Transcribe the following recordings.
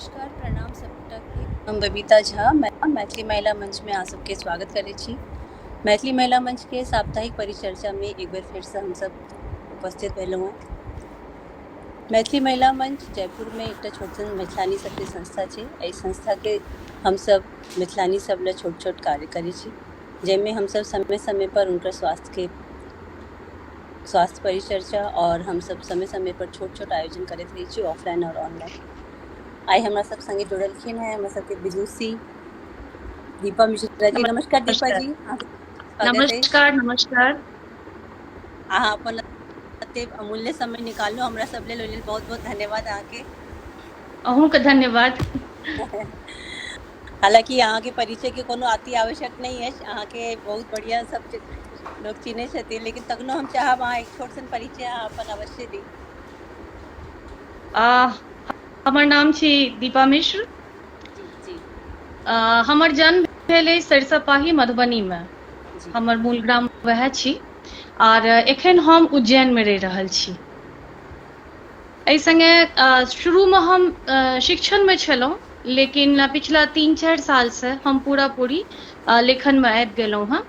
नमस्कार, प्रणाम सबटा के। हम बबीता झा, मैथिली महिला मंच में अहाँ सबके स्वागत करै छी। मैथिली महिला मंच के साप्ताहिक परिचर्चा में एक बेर फेर से हम सब उपस्थित भेलहुँ हेँ। मैथिली महिला मंच जयपुर में एकटा छोट सन मैथिलानी सबके संस्था छै। एहि संस्था के हमसब मैथिलानी सब लए छोट छोट कार्य करै छी, जाहिमे हमसब समय समय पर हुनकर स्वास्थ्य के स्वास्थ्य परिचर्चा और हमसब समय समय पर छोट छोट आयोजन करैत रहै छी ऑफलाइन और ऑनलाइन। आइ हमरा सब संगे जुड़लखिन हैं हमरा सबके विदुषी दीपा मिश्रा जी। नमस्कार दीपा नमस्कार। जी, अहाँके स्वागत अछि। नमस्कार नमस्कार। अहाँ अपन एते अमूल्य समय निकालू हमरा सब लेल, ओहि लेल बहुत बहुत धन्यवाद अहाँके। अहूँके धन्यवाद। हालाँकि अहाँके परिचय के कोनो अति आवश्यक नहि अछि, अहाँके बहुत बढ़िया सब लोक चिन्है छथिन, लेकिन तखनो हम चाहब अहाँ एक छोट सन परिचय अहाँ अपन अवश्य दी। आ हमर नाम छी दीपा मिश्र। जी जी। हमर जन्म भेल अछि सरिसब पाही मधुबनीमे। जी। हमर मूल ग्राम वएह छी आर एखन हम उज्जैनमे रहि रहल छी। एहि सङ्गे शुरूमे हम शिक्षणमे छलहुँ, लेकिन पिछला 3-4 सालसँ हम पूरा पूरी लेखनमे आबि गेलहुँ हेँ।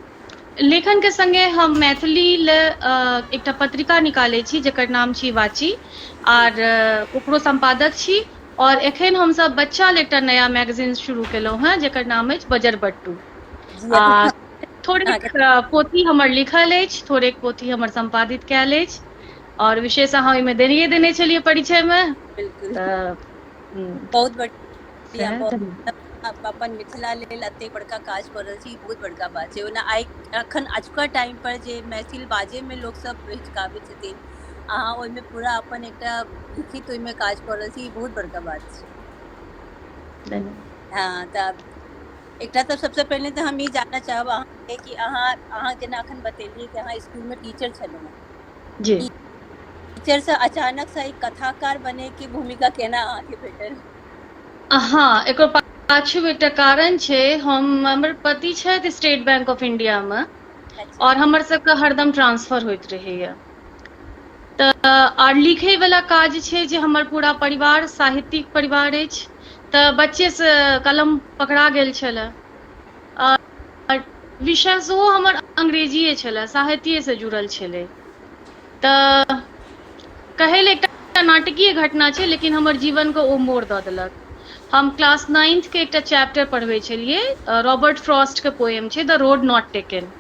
लेखनके सङ्गे हम मैथिली लए एकटा पत्रिका निकालै छी जकर नाम छी वाची, आर ओकरो सम्पादक छी। और एखन हमसब बच्चा लए एकटा नया मैगजीन शुरू केलहुँ हेँ जकर नाम अछि बजर बट्टू। जी। आ अखन थोड़ेक पोथी हमर लिखल अछि, थोड़ेक पोथी हमर सम्पादित कयल अछि, और विशेष अहाँ ओहिमे देनहिए देने छलियै परिचयमे। बिल्कुल। तऽ बहुत बढ़िया। सएह बहुत धन्यवाद। अपन मिथिला लेल एतेक बड़का काज कऽ रहल छी, ई बहुत बड़का बात छै। ओना आइ अखन अजुका टाइम पर जे मैथिल बाजे में लोक सब हिचकाबै छथिन, अहाँ ओहिमे पूरा अपन एकटा लिखित ओहिमे काज कऽ रहल छी, ई बहुत बड़का बात छै। धन्यवाद। हँ, तऽ एकटा तऽ सबसँ पहिने तऽ हम ई जानऽ चाहब अहाँके कि अहाँ अहाँ जेना अखन बतेलियै कि अहाँ स्कूल में टीचर छलहुँ हेँ। जी। टीचर से अचानक से एक कथाकार बने के भूमिका केना अहाँके भेटल? हँ, एकर पाछू एकटा कारण छै। हम हमर पति छथि स्टेट बैंक ऑफ इंडिया मे, अच्छा। और हमर सबके हरदम ट्रांसफर होइत रहैया। तऽ आर लिखै वला काज छै जे हमर पूरा परिवार साहित्यिक परिवार अछि, तऽ बच्चे से कलम पकड़ा गेल छलए। आ विषय सेहो हमर अंग्रेजीए छलए, साहित्येसँ जुड़ल छलै। तऽ कहै लए एकटा नाटकीय घटना छै, लेकिन हमर जीवनके ओ मोड़ दऽ देलक। हम क्लास नाइन्थ के एकटा चैप्टर पढ़बै छलियै, रॉबर्ट फ्रॉस्ट के पोएम छै द रोड not taken.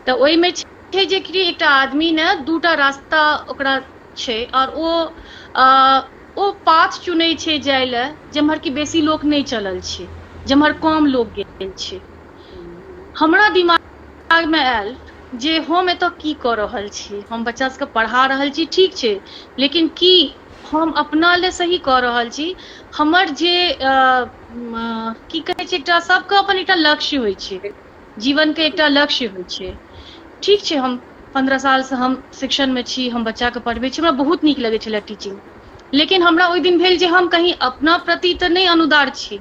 तऽ ओहिमे छै जे कि एकटा आदमी ने दूटा रास्ता ओकरा छै और ओ पाथ चुनै छै जाय लए जेम्हर कि बेसी लोक नहि चलल छै, जेम्हर कम लोक गेल छै। हमरा दिमागमे आयल जे हम एतऽ की कऽ रहल छी, हम बच्चा सबके पढ़ा रहल छी, ठीक छै, लेकिन की हम अपना लए सही कऽ रहल छी? हमर जे की कहै छै, एकटा सबके अपन एकटा लक्ष्य होइ छै, जीवन के एकटा लक्ष्य होइ छै। ठीक छै, हम 15 सालसँ हम शिक्षणमे छी, हम बच्चाके पढ़बै छी, हमरा बहुत नीक लगै छलै टीचिंग, लेकिन हमरा ओहि दिन भेल जे हम कहीं अपना प्रति तऽ नहि अनुदार छी,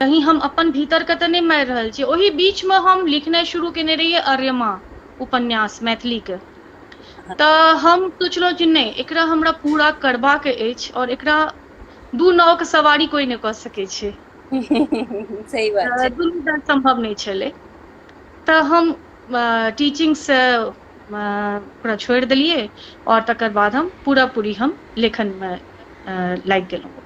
कहीं हम अपन भीतरके तऽ नहि मारि रहल छी। ओहि बीचमे हम लिखनाइ शुरू केने रहियै अर्यमा उपन्यास मैथिलीके। तऽ हम सोचलहुँ जे नहि, एकरा हमरा पूरा करबाक अछि और एकरा दू नाव के सवारी कोइ नहि कऽ सकै छै। सही बात छै। दुनू टा सम्भव नहि छलै। तऽ हम टीचिंगसँ ओकरा छोड़ि देलियै और तकर बाद हम पूरा पूरी हम लेखनमे लागि गेलहुँ।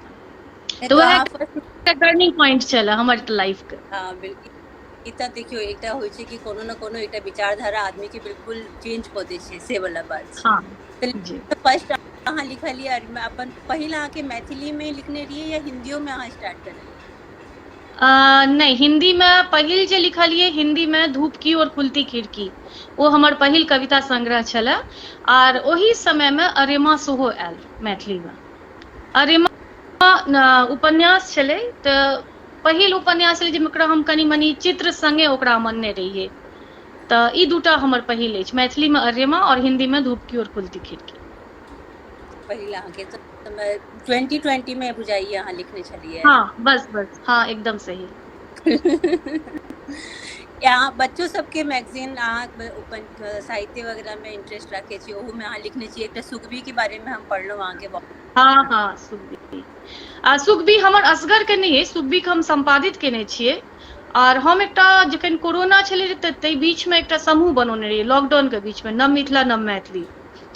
नहि तऽ तऽ वएह अहाँ फर्स्ट एकटा टर्निंग पॉइंट छलै हमर लाइफ के। हँ बिल्कुल, ई तऽ देखियौ एकटा होइ छै कि कोनो ने कोनो एकटा विचारधारा आदमी के बिल्कुल चेंज कऽ दै छै, से वाला बात छै। हँ तऽ जी। फर्स्ट अहाँ लिखलियै अपन पहिल, अहाँके मैथिली मे लिखने रहियै या हिन्दियो मे अहाँ स्टार्ट करलियै? नहि, हिन्दीमे पहिल जे लिखलियै हिन्दीमे धूप की और खुलती खिड़की, ओ हमर पहिल कविता संग्रह छलए। आर ओहि समयमे अरेमा सेहो आयल मैथिलीमे। अरेमा उपन्यास छलै, तऽ पहिल उपन्यास छलै जाहिमे हम कनि मनि चित्र सङ्गे ओकरा मनने रहियै। तऽ ई दूटा हमर पहिल अछि, मैथिलीमे अरेमा और हिन्दीमे धूप की और खुलती खिड़की। पहिल अहाँके 2020 मे बुझाइए अहाँ लिखने छलियै? हँ, बस बस, हँ, एकदम सही। यहाँ बच्चो सबके मैगजीन अहाँ अपन साहित्य वगैरह में इंटरेस्ट राखे छी, ओहू में अहाँ लिखने छी। एकटा सुगबी के बारे में हम पढ़लहुँ अहाँके बहुत। हँ हँ, सुगबी। आ सुगबी हमर असगरके नहि अछि, सुगबीके हम सम्पादित केने छियै। आर हम एकटा जखन कोरोना छलै तऽ ताहि बीचमे एकटा समूह बनौने रहियै लॉकडाउनके बीचमे, नव मिथिला नव मैथिली,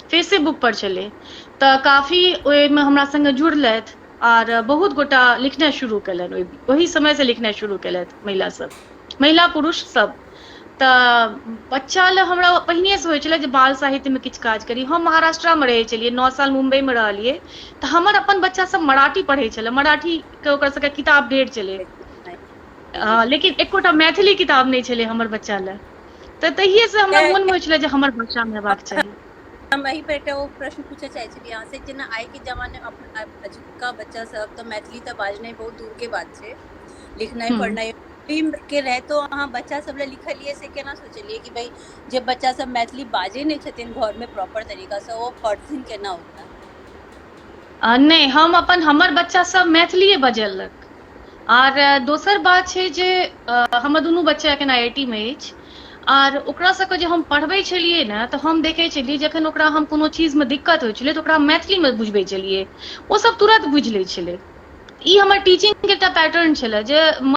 फेसबुक पर छलै। तऽ काफी ओहिमे हमरा संगे जुड़लथि आर बहुत गोटा लिखनाइ शुरू केलनि, ओहि समयसँ लिखनाइ शुरू केलथि महिला सब, महिला पुरुष सब। तऽ बच्चा लए हमरा पहिनेसँ होइ छलै जे बाल साहित्यमे किछु काज करी। हम महाराष्ट्रामे रहै छलियै, 9 साल मुम्बईमे रहलियै, तऽ हमर अपन बच्चा सब मराठी पढ़ै छलै, मराठीके ओकर सबके किताब ढेर छलै, लेकिन एकोटा मैथिली किताब नहि छलै हमर बच्चा लए। तऽ तहिएसँ हमरा मोनमे होइ छलै जे हमर भाषामे हेबाक चाही। हम एहि पर एकटा ओ प्रश्न पूछऽ चाहै छलियै अहाँ से, जेना आइ के जमाने अजुका बच्चा सब तऽ मैथिली तऽ बाजनाइ बहुत दूर के बात छै, लिखनाइ पढ़नाइ के रहितो अहाँ बच्चा सब लए लिखलियै से केना सोचलियै कि भाई जे बच्चा सब मैथिली बाजै नहि छथिन घर में प्रॉपर तरीका से, ओ पढ़थिन केना ओकरा? नहि, हम अपन हमर बच्चा सब मैथिलीए बजलक। आर दोसर बात छै जे हमर दुनू बच्चा एखन IIT मे अछि, आर ओकरा सबके जे हम पढ़बै छलियै ने तऽ हम देखै छलियै जखन ओकरा हम कोनो चीजमे दिक्कत होइ छलै तऽ ओकरा मैथिलीमे बुझबै छलियै, ओ सब तुरन्त बुझि लै छलै। ई हमर टीचिंग के एकटा पैटर्न छलै जे